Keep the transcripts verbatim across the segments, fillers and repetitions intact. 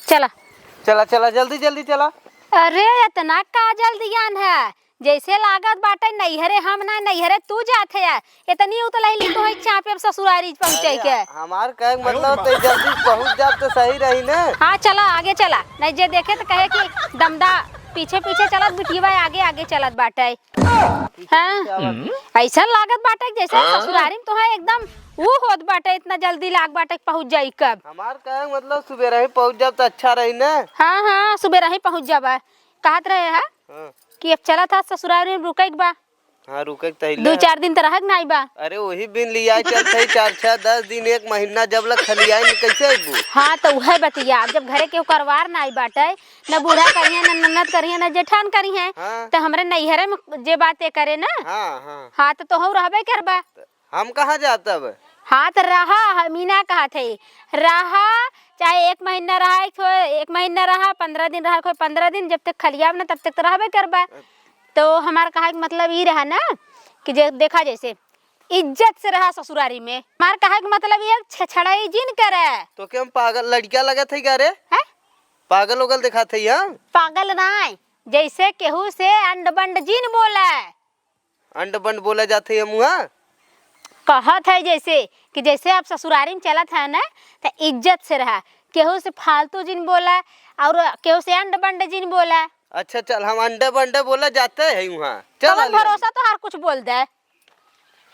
चला। चला, चला, जल्दी, जल्दी चला। अरे, इतना का जल्दियान है? जैसे लागत बाटे नैहरे हम ना, नैहरे तू जात है। इतनी उतलैली तो है चापे अब ससुरारी पहुँचे अरे, के। हमार कहे के मतलब तो जल्दी पहुँच जात तो सही रही ना। हाँ, चला, आगे चला। नहीं, जे देखे तो कहे कि दमदा पीछे पीछे चलत बिटिया, आगे आगे चलत बाटे। हाँ, ऐसा लागत बाटे कि जैसे ससुरारी में तो है एकदम ऊ होत बाटे, इतना जल्दी लाग बाटे कि पहुँच जाई कब। हमार कहे के मतलब सुबेरा ही पहुँच जाब तो अच्छा रही ना। हाँ, हाँ, सुबेरा ही पहुँच जाबा। कहत रहे है हाँ। कि अब चलत हा ससुरारी में रुके के बा। हाँ, रुके के तहिले। दू चार दिन त रहक नाई बा। अरे, वही बिन लिया चलत है, चार, छह, दस दिन, एक महीना, जब लग खलियाई में कैसे अइबू? हाँ, त उहे बतिया, अब जब घरे केहू करवार नाई बाटे, न बूढ़ा करिहे, न ननद करिहे, न जेठान करिहे, हाँ। त हमरे नैहरे में जे बाते करे ना, हाँ, हाँ। हाँ, त तोहू रहबे करबा। त हम कहाँ जाब तब? हाँ, त रहा, हम ई ना कहत है, रहा, चाहे एक महीना रहा, एक ठो, एक महीना रहा, पन्द्रह दिन रहा, कोई पन्द्रह दिन, जब तक खलियाब ना, तब तक त रहबे करबा। तो हमार कहे के मतलब ई रहा ना कि जे देखा जैसे इज्जत से रहा ससुरारी में। हमार कहे के मतलब ये छेछड़ाई जिन करे। तो के हम पागल लड़किया लगत है का रे? हैं? पागल ओगल दिखात है हम? पागल नाय, जैसे केहू से अंड बंड जिन बोले। अंड बंड बोला जात है हम वहाँ? कहत है जैसे कि जैसे आप ससुरारी में चलत है ना, त इज्जत से रहा, केहू से फालतू जिन बोला और केहू से अंड बंड जिन बोला। अच्छा चल, हम अंडे बंडे बोला जाते हैं वहाँ। चल कवन आलिया। भरोसा तोहार कुछ बोल दे।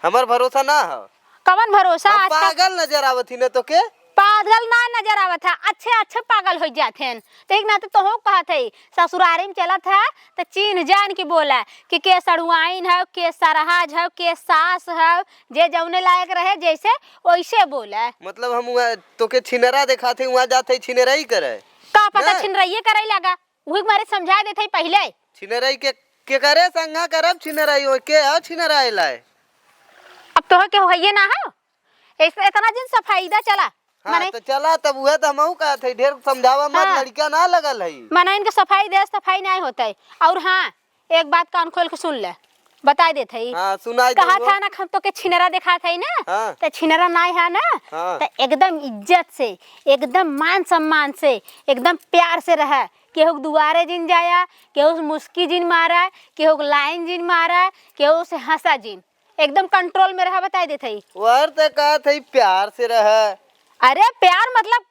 हमार भरोसा ना हो। कवन भरोसा? हम आजकल पागल नजर आवत ही ना तोके? पागल ना नजर आवत है, अच्छे अच्छे पागल हो जात हैं। तो एक नाते तोहू कहत है, ससुरारी में चलत है तो चीन्ह जान के बोला कि के सड़ुआइन है, के सरहज है, के सास है, जे जौने लायक रहे जैसे वैसे बोला। मतलब हम वहाँ तोके छिनरा देखात है, वहाँ जात है छिनरा ही करे? का पता ना? छिनराइये करे लगा। उही के मारे समझा देत हई पहिले। छिनराई के, के करे संगा करब छिनराई, ओके आ छिनराई लाए। अब तोह के होइए ना हो। ऐसे इतना जिन सफाई दा चला। हाँ, मने तो चला तब उहे तो हमहू कहत हई, ढेर समझावा मत, हाँ। लड़का ना लगल हई। मने इनके सफाई दे, सफाई नहीं होता है। और हाँ, एक बात कान खोल के सुन ले, बताई देत हई। हाँ, सुनाई कहा दे वो। था ना, हम तो के छिनरा देखात हई ना, हाँ। तो छिनरा नाय है ना, हाँ। तो एकदम इज्जत से, एकदम मान सम्मान से, एकदम प्यार से रहे। केहू के दुआरे जिन जाया, केहू से मुस्की जिन मारा, केहू के लाइन जिन मारा, केहू से हंसा जिन, एकदम control में रहा, बताई देत हई। और तो कहत हई प्यार से रहे। अरे प्यार मतलब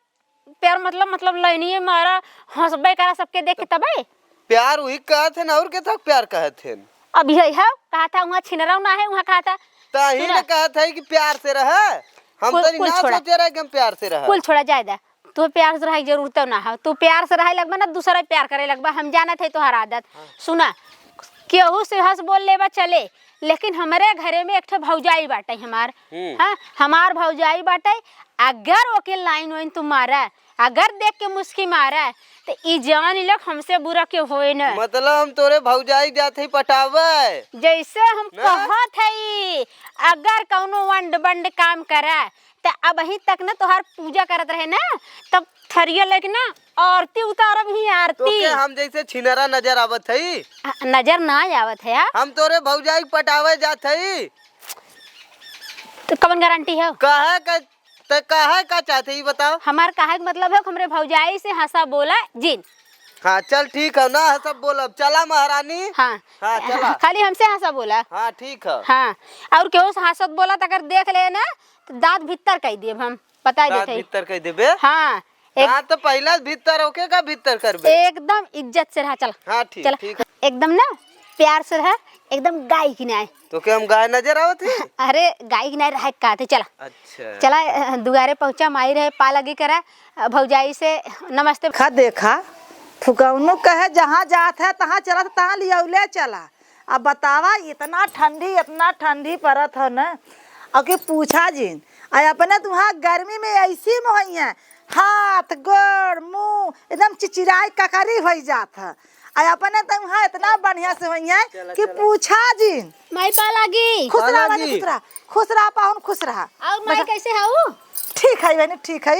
प्यार मतलब, मतलब लाइनिये मारा, हंसबे करा सबके देख के तबे। प्यार वही कहत है ना, और के तक प्यार कहत है? अब यही है, कहा था वहाँ छिनराव ना है, वहाँ कहा था। ताही सुना। ने कहत है कि प्यार से रहे। हम कुल, तनी कुल ना छोड़ा। सोचे रहे कि हम प्यार से रहे। कुल छोड़ा, जाए दा। तू प्यार से रहे की जरूरत ना हो, तू प्यार से रहे लगबा ना, दूसरा प्यार करे लगबा। हम जानत है तोहार आदत। हाँ। सुना, केहू से हंस बोल लेबा चले, लेकिन हमरे घरे में एक ठे भौजाई बाटे हमार। हम्म। हाँ, हमार भौजाई बाटे, अगर ओके लाइन वाइन तू मारा, अगर देख के मुस्की मारा, तो ई जान लग हमसे बुरा के होए न। मतलब हम तोरे भौजाई जात ही पटावे। जैसे हम ना? कहत हई, अगर कौनो वंड बंड काम करा, त अबहीं तक न तोहार पूजा करत रहे ना, तब थरिया लेके ना आरती उतारब ही, आरती। तोके हम जैसे छिनरा नजर आवत हई? आ, नजर ना आवत है यार। हम तोरे भौजाई के पटावे जात हई। तो कवन गारंटी है? कहे का, ते कहे का चाहते, ई बताओ। हमार कहे के मतलब है कि हमरे भौजाई से हंसा बोला जिन। हाँ, चल ठीक है ना, हंसा बोलब। चला महारानी। हाँ। हाँ, चला। खाली हमसे हंसा बोला। हाँ, ठीक है। हाँ, और केहू से हंसत बोला त अगर देख ले ना, तो दांत भीतर कह देब हम, बताई दांत देत हई। भीतर कह देबे? हाँ, एक हाँ, तो पहला भीतर होके का भीतर करबे? एकदम इज्जत से रहा, चला। हाँ, ठीक, चला। ठीक है। एकदम ना प्यार से रहा, एकदम गाय की नाय। तो क्या हम गाय नजर आवत है? अरे, गाय की नाय रहा, कहते, चला। अच्छा। चला, अ, दुआरे पहुँचा, माई रहे, पा लगी करा, अ, भौजाई से नमस्ते। खा देखा, फुकौनो कहे, जहाँ जात है, तहाँ चला, तहाँ लियौले चला। अब बतावा, इतना ठंडी, इतना ठंडी पड़त हो न, और कि पूछा जिन। आ अपने तुहाँ गर्मी में ऐसी में होई हैं, हाथ, गोड़, मुंह एकदम चिचिराई ककरी होई जात है। आ अपने तुहाँ इतना बढ़िया से होई हैं कि पूछा जिन। माई पा लागी। खुश रहा, पालागी। खुश रहा, खुश रहा, पाहुन खुश रहा। और माई बस। कैसे हऊ? ठीक है बहनी, ठीक है।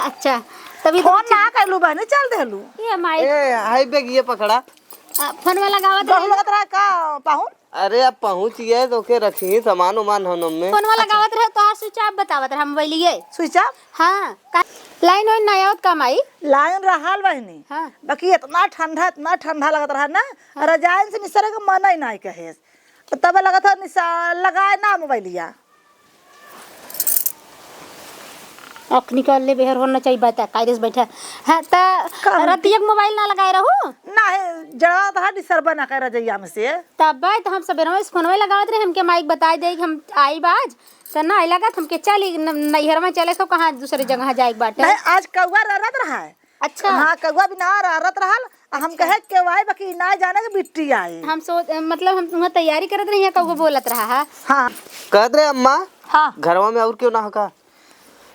अच्छा, तभी फोन ना कैलू बहनी, चल देलू। ये माई। ए, हाय बैग ये पकड़ा। आ, फोनवा लगावत रही। गहुलत रहा का पाहुन? अरे, अब पहुँचिए तो के रखी सामान उमान हम में। फोनवा अच्छा। लगावत रहे, तोहार switch off बतावत रहे मोबाइलिए। Switch off? हाँ, का लाइन वाइन ना आवत का माई? लाइन रहल बहिनी। हाँ। बाकी इतना ठंडा, इतना ठंडा लगत रहा ना, हाँ। रजाइन से निसरे के मन ही ना कहे। तो तब लगत है निसा-, लगाए ना मोबाइलिया। आँख निकाल ले, बेहर होना चाहिए, बता, कायदे से बैठा। हाँ, त का हम रतिया के मोबाइल ना लगाए रहू? ना है, जड़ा तो है, डिस्टर्ब ना कर रजैया में से। तब भाई, तो हम सबेरवा से फोनवे लगावत रहे, हमके माइक बताए दे कि हम आई बाज, त ना लगत हमके चली, न-, नैहर में चले सो, कहाँ दूसरे जगह जाए के बाटे। नहीं, आज कौआ ररत रहा है। अच्छा। हाँ, कौआ भी ना ररत रहल, आ हम अच्छा। कहे के वाई बाकी ना जाने के बिट्टी आई। हम सोच, मतलब हम तुम्हें तैयारी करत रही है, कौआ बोलत रहा है। हाँ। कहत रहे अम्मा, हाँ। घरवा में और क्यों ना होका?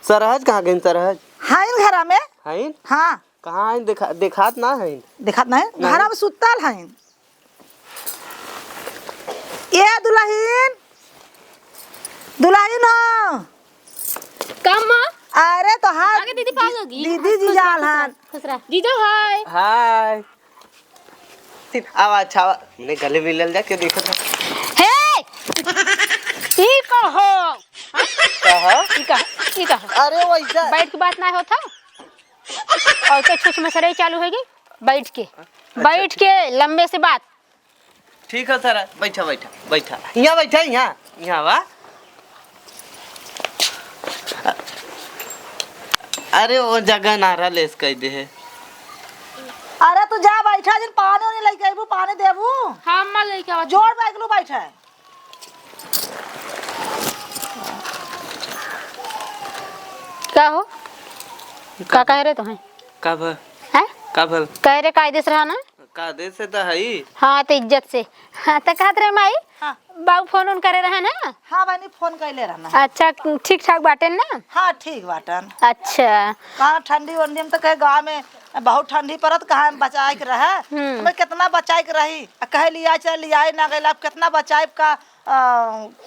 सरहज कहाँ गइन सरहज? हाँ, इन घरा में। हाँ, इन? हाँ। कहाँ इन? देखा-, देखात ना है इन। देखात ना है? नहीं। घरा में सुतल है इन। ए दुलहिन, दुलहिन हो। का माँ? अरे तोहार आगे दीदी पास होगी। दीदी जी खुश रह, जाल खुश रह, हन। खुश रह। जीजो हाय। हाय। आवा, अच्छा आवा। हमने गले मिलल जाके देखत है। हे! ई का हो? कहा? ई का? ई का? अरे वैसा। बैठ के बात ना होता। और तो छुछ मसरे चालू होगी। बैठ के। अच्छा, बैठ ठीक। के लंबे से बात। ठीक है सर, बैठा, बैठा, बैठा। यहाँ बैठा, यहाँ, यहाँ बा। अरे, वो जगह ना रहा, लेस कह दे है। अरे, तू जा बैठा, जिन पानी उनी लेके अइबू, पानी देबू। हाँ, अम्मा, लेके आवा। जोर बैग लू बैठा। का हो? का कह रहे तो हैं? का भल? हैं? का भल? कह रहे कायदे से रहा ना? कायदे से तो है ही। हाँ, तो इज्जत से। हाँ, तो कहत रहे माई, हाँ। बाबू फोन उन करे रहे ना? हाँ, बहनी, फोन कैले रहना। अच्छा, ठीक ठाक बाटेन ना? हाँ, ठीक बाटन। अच्छा। कहाँ ठंडी वंडी में तो कहे गाँव में बहुत ठंडी पड़त, कहाँ बचाए के रहे? हम्म। हमें कितना बचाए के रही? आ कहे लिया चल, लियाए ना गइल, अब कितना बचाए का? अ,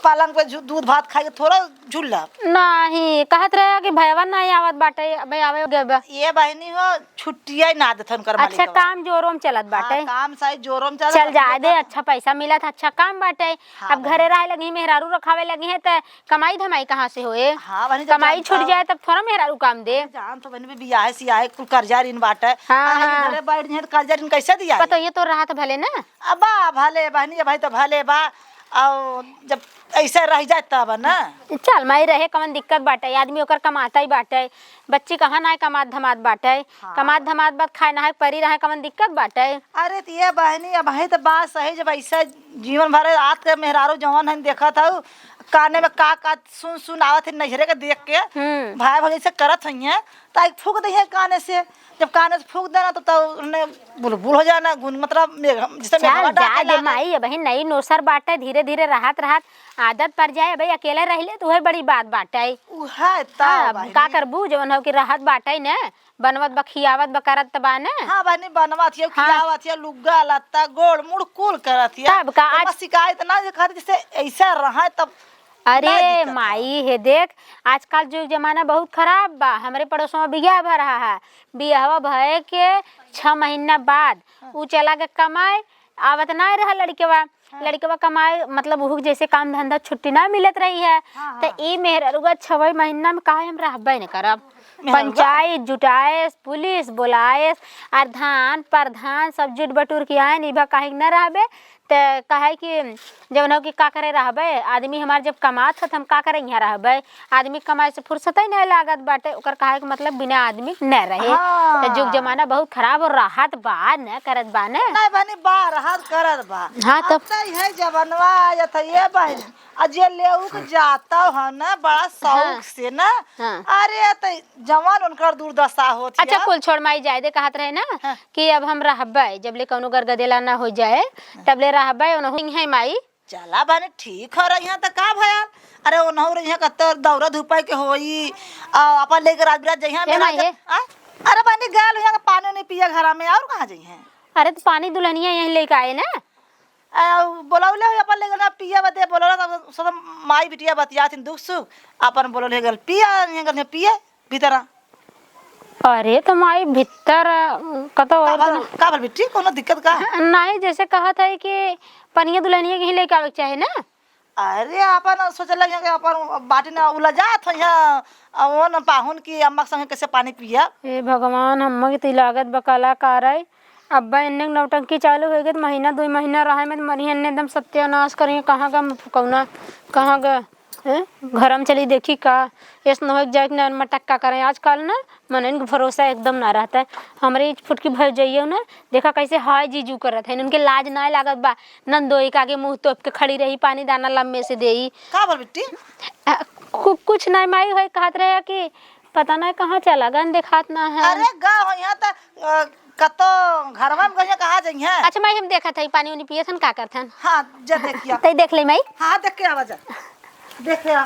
पलंग पे झू-, दूध भात खाइके थोड़ा झूलब। नाही, कहत रहे कि भैया नाही आवत बाटे, अबे आवे गए बा। ये बहिनी हो, छुट्टिया ही ना देथन कर अच्छा, मालिकवा। काम जोरों में चलत हाँ, बाटे। काम सही जोरों में चलत चल बाटे। जाए दे, अच्छा पैसा मिलत, अच्छा काम बाटे। हाँ, अब घरे बहिनी। रहे लगी, मेहरारू रखावे लगी है, त कमाई धमाई कहाँ से होए? हाँ, बहिनी, जब कमाई जानता छूट हो। जाए, तब थोड़ा मेहरारू काम दे। जान तो बहिनी, बियाहे सियाहे कुल कर्जा ऋण बाटे। हाँ, आ, हाँ। घरे बैठ जाए, तो कर्जा ऋण कैसे दिया? पतो ये तो राहत भले ना। अब बा, भले बहनी, भाई तो भले बा, और जब ऐसे रह जाए तब ना। चल, माई रहे कवन दिक्कत बाटे, आदमी ओकर कमाता ही बाटे, बच्ची कहाँ ना कमात धमात बाटे, हाँ। कमात धमात बात खाए ना है, परी रहे कवन दिक्कत बाटे। अरे त ये बहनी, अब है तो बात सही, जब ऐसे जीवन भर रात के मेहरारू जवन है देखत हऊ, काने में का का सुन सुन आवत है नैहरे के देख के, हम्म। भाई भौजाई से करत हइये, त एक फूक दइहे काने से, जब काने से फूक देना तो, तो उन्हें बुलबुल हो जाना, गुन मतलब मेघ, जैसे चल मेघवा जा डाके दे लागल। माई, अबही नई नोसर बाटे, धीरे धीरे रहत रहत आदत पड़ जाए। अबही अकेले रहिले तो उहे बड़ी बात बाटे। उहे तब हाँ, अब बहिनी। का करबू, जवन हो कि रहत बाटे न, बनवत बा, खियावत बा, करत त बा न। हाँ बहिनी, बनवत हियो, हाँ। खियावत हियो, लुग्गा लत्ता, गोड़ मुड़ कुल करत हियो। तब का एमा आज शिकायत ना जे कहत जैसे ऐसा रहा तब अरे ना दिक्कत है। माई, हे देख, आजकल जुग जमाना बहुत खराब बा। हमरे पड़ोसवा बियाह भ रहा है, बियाहवा भए के छह महीना बाद हाँ। उ चला गए कमाए, आवत ना रहा लड़कवा। हाँ। लड़कवा कमाए, मतलब उहू के जैसे काम धंधा छुट्टी ना मिलत रही है, हाँ, त हाँ। ई मेहररुआ छवे महीना में कहे हम रहबे न करब। मेहररुआ? पंचायत जुटाएस, पुलिस बोलाएस, अउर धान प्रधान सब जुट बटुर के आएन, इभा काहे के न रहबे, त कहे कि जवन हो कि का करे रहबे, आदमी हमार जब कमात ह, त हम का करे इहाँ रहबे? आदमी कमाए से फुर्सतै नहीं लागत बाटे, ओकर कहे के मतलब बिना आदमी न रहे। हाँ। त जुग जमाना बहुत खराब हो रहत बा, न करत बा न। नहीं बहनी, बा रहत करत बा। हाँ, अब तब त इहे जवनवा आयत है, ये बहन, आ जे लेउक जाता ह न, बड़ा शौक हाँ। से न। हाँ। अरे, त जवान उनकर दुर्दशा होत अच्छा, है। कुल छोड़ माई, जाए दे, कहत रहे ना हाँ। कि अब हम रहबे, जब ले कौनो गरगदेला ना हो जाए, हाँ। तब ले रहबे, उनहु है माई। चला बहनी, ठीक हो रही हैं, त का भयल? अरे, उनहु रही हैं, कत्ते दौरा धूपा के होई, आ, अपन लेके रात बिरात जइहाँ ए मेरा माई, जब, ए। आ? अरे बहनी, गल हुई हैं, पानी नहीं पिया घरा में, और कहाँ जइहें? अरे, त पानी दुल्हनिया यहीं लेके आए ना। आ, बोलौले हो अपन लेके ना पिया बदे, बोलौला तब सब माई बिटिया बतियाथिन दुख सुख, अपन बोलौले गल पिया, यहीं गल पिए। भीतरा। अरे तो माई भीतर, अ, कतो का और भल, तो का भल बिट्टी, कोनो दिक्कत का? हाँ, नहीं, जैसे कहत है कि पनिया दुल्हनिया के ही लेके आवे के चाही ना। अरे आपन सोचे लगे कि आपन बाटी ना उला जात हो यहाँ, आ वो न पाहुन की अम्मा के संगे कैसे पानी पिया। ए भगवान, हम्मा के तो लागत बा कलाकार है। अब्बा इन्ने नौटंकी चालू हो गई तो महीना दो महीना रहे में तो मरी इन्ने एकदम सत्यानाश करें। कहाँ का फुकौना, कहाँ का हैं? घर में चली देखी का, ऐस न हो जाए कि नैन मटक्का करें। आजकल ना मनइन के भरोसा एकदम ना रहता है। हमरे ई फुटकी भौजइयो ना, देखा कैसे हाय जीजू करत है, इनके लाज ना लागत बा। नंदोई के आगे मुंह तोप के खड़ी रही, पानी दाना लम्बे से देई। का बोल बिट्टी? आ, कु-, कुछ नहीं माई, होई कहत रहे कि पता नहीं कहाँ चला गन, देखात ना है। अरे गा हो यहाँ त, अ, कतो घरवा में गइया कहाँ जइया? अच्छा माई, हम देखत हई पानी उनी पियत हन, का करत हन। हाँ, जा देखिया। तई देख ले माई। हाँ, देख के आवा जा। देख के आ।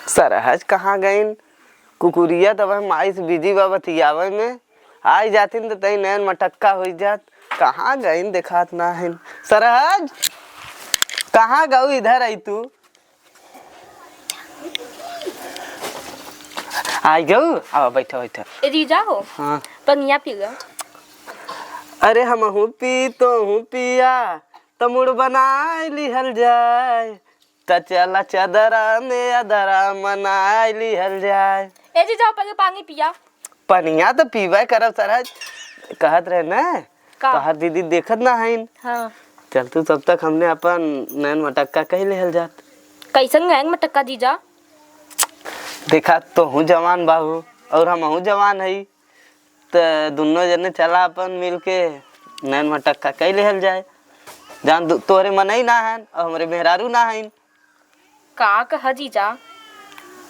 सरहज कहाँ गइन? कुकुरिया तब माई से बिजी बा बतियावे में। आई जातिन त तई नैन मटक्का होई जात। कहाँ गइन देखात ना हइन। सरहज, कहाँ गऊ? इधर आई तू। आई गऊ, आवा, बैठा, बैठा। ए जीजा हो, हाँ। पनिया पी लो। अरे हमहू पी, तोहू पिया, त मुड़ बनाए लिहल जाए। त चला चदरा में अदरा मनाए लिहल जाए। ए जीजा हो, पहले पानी पिया। पनिया त पीबे करब सरहज। कहत रहे ना, का? तोहार दीदी देखत ना हइन। हाँ। चल तू तब तक हमने अपन नैन मटक्का कह लेहल जात। कैसन नैन मटक्का जीजा? देखा, तोहू जवान बाहू और हमहू जवान हई, त दुनो जने चला अपन मिल के नैन मटक्का कह लेहल जाए। जान दु-, तोहरे मनई ना हन और हमरे मेहरारू ना हइन। का कहा जीजा?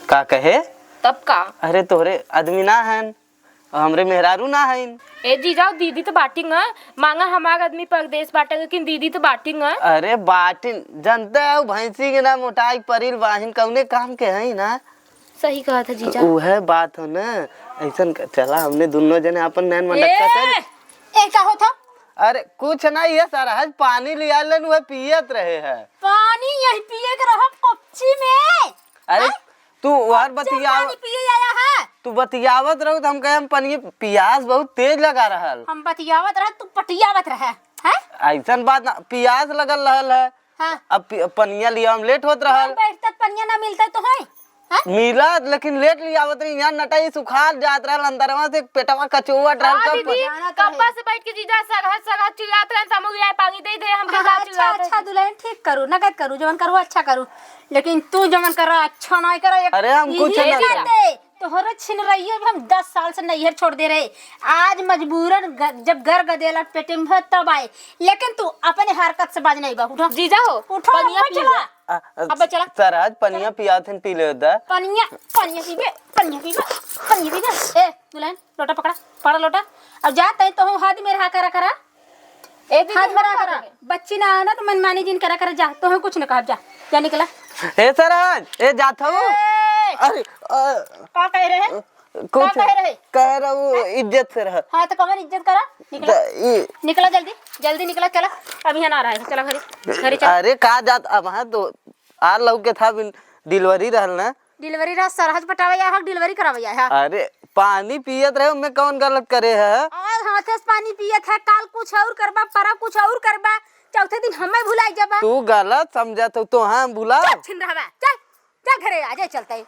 का कहे? तब का? अरे तोहरे आदमी ना हन, हमरे मेहरारू ना हइन। ए जीजा, दीदी त बाटिंग है, मांगा हमार आदमी परदेस बाटे, लेकिन दीदी त बाटिंग है। अरे बाटिन, जनते हो भैंसी के ना मोटाई परिल बाहिन कौने काम के है ना। सही कहत है जीजा। उहे बात हो ना, ऐसन क-, चला हमने दुनो जने अपन नैन मटक्का ए! कर। ए, का होत हो? अरे कुछ ना, ये सरहज पानी लिया लेन, उहे पियत रहे है। पानी यही पिए के रहो कच्ची में। अरे हैं? तू हर कच्चा बतियाव-, पानी पिए आया है। तू बतियावत रहो तो हम कहे हम पनिया पियास बहुत तेज लगा रहल। हम बतियावत रहे, तू पटियावत रहे, हैं? ऐसन बात ना, पियास लगल रहल है। हाँ। अब पि-, पनिया लिया हम लेट होत रहल। बैठत पनिया ना मिलता तो है, हैं? मिलत, लेकिन लेट लियावत रही। यहाँ नटाई सुखात जात रहल, अंदरवा से पेटवा कचोवत रहल। हाँ कब दीदी, जानत कब्बा रहे। से बैठ के जीजा सरहज सरहज चिल्लात रहन, समूह आए पानी दे दे, हमके हाँ, का अच्छा, चिल्लात अच्छा रहन। दुल्हन ठीक करू, नगद करू, जवन करू अच्छा करू, लेकिन तू जवन करो अच्छा नहीं करो। एक अरे हम कुछ ये ना कर दे, तोहरे छिन रही है, हम दस साल से नैहर छोड़ दे रहे, आज मजबूरन ग-, जब घर गदेला पेटे में है तब आए, लेकिन तू अपने हरकत से बाज नहीं बा। उठो। जीजा हो, उठो, पनिया पी लो। आ, आ, अब चला। सरहज पनिया पियात हन, पी ले दा। पनिया, पनिया पीबे, पनिया पीबे, पनिया पीबे। ए, दुल्हन, लोटा पकड़ा, पकड़ा लोटा। अब जा, तई तोहू हाथ में रहा करा, करा। ए, दीदी, हाथ में रहा करा। बच्ची ना आना तो मनमानी जिन करा, करा, जा, तोहू कुछ न कहब, जा, जा निकला। ए, सरहज, ए, जात हूँ। ए! अरे, अ, का कह रहे हैं? कुछ का कह रहे? कह रहा हूँ, इज्जत से रह। हाँ, तो कमर इज्जत करा। निकला। त ई निकला जल्दी, जल्दी निकला, चला। अब यहाँ ना रहा है, चला घरे, घरे चला। अरे का जात, अब हाँ तो आ लऊ के था बिन डिलीवरी रहल ना। डिलीवरी रहा, सरहज पटावे आया है, डिलीवरी करावे आया है। अरे पानी पियत रहे, उनमें कौन गलत करे है? आज हाथे से पानी पियत है, काल कुछ और करबा, परब कुछ और करबा, चौथे दिन हमें भुलाई जाबा। तू गलत समझत हो, तो हाँ भुला। चल छिन रहबा, चल। चल घरे आ जाए चलते।